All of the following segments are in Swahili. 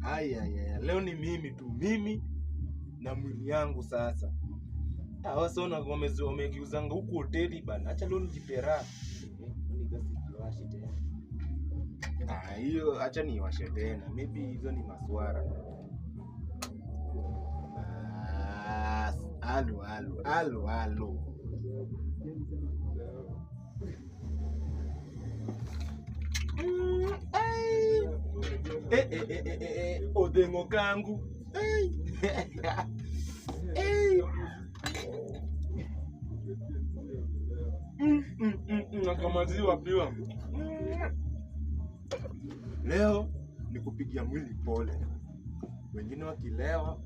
Aya, aya, leo ni mimi tu, mimi na mwili yangu sasa. Hawa sasa wamegeuzanga huku hoteli bana. Acha leo nijipe raha. Ah, hiyo acha niwashe tena. Maybe hizo ni maswara. Ah, alo alo alo alo. Mm, ai. Eh, eh, eh, eh, eh, eh, odhengo kangu. Ai. Eh. Na kama maziwa pia. Leo ni kupigia mwili pole, wengine wakilewa,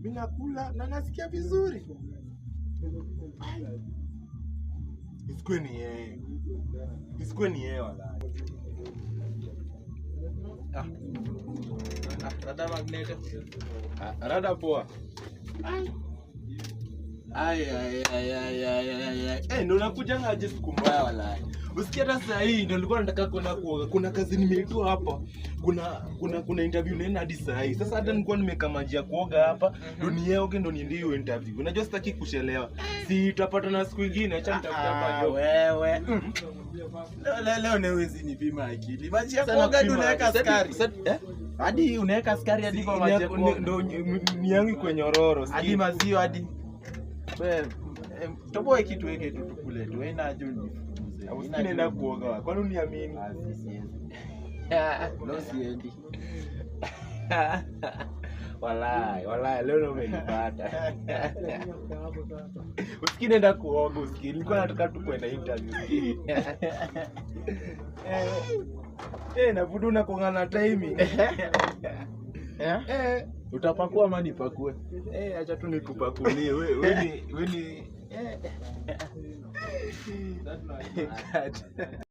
mi nakula na nasikia vizuri. Isikuwe ni yeye, isikuwe ni yeye wala. Ah, rada magneto. Ah, rada poa. Ai, ai, ai, ai, ai, ai, ai. Eh, ndo nakujanga aje siku mbaya walai. Usikia hata saa hii ndo nilikuwa nataka kwenda kuoga. Kuna kazi nimeitwa hapa. Kuna interview naenda hadi saa hii. Sasa hata nilikuwa nimeka maji ya kuoga hapa, ndo nioge ndo niende hiyo interview. Unajua sitaki kuchelewa. Si tutapatana siku ingine, acha nitafuta hapa Ah, job. wewe. Leo leo niwezi nipima akili. Maji ya Sana kuoga hadi kupima. unaweka sukari. Eh? Hadi unaweka sukari hadi kwa maji ya kuoga. Ndo ni yangu kwenye nyororo. Hadi maziwa hadi. Wewe toboe kitu weke tu tukule tu. Haina haja unifukuze. Usikii naenda kuoga. Kwani uniamini? Ah, si siwezi. Leo siendi. Walai, walai, leo ndo umenipata. Usikii naenda kuoga, usikii. Nilikuwa nataka tu kwenda interview. Usikii. Eh, eh, navuta unakuanga na timing. Eh? Eh, Utapakua ama nipakue? eh, acha tu nikupakulie. We ni eh. Cut.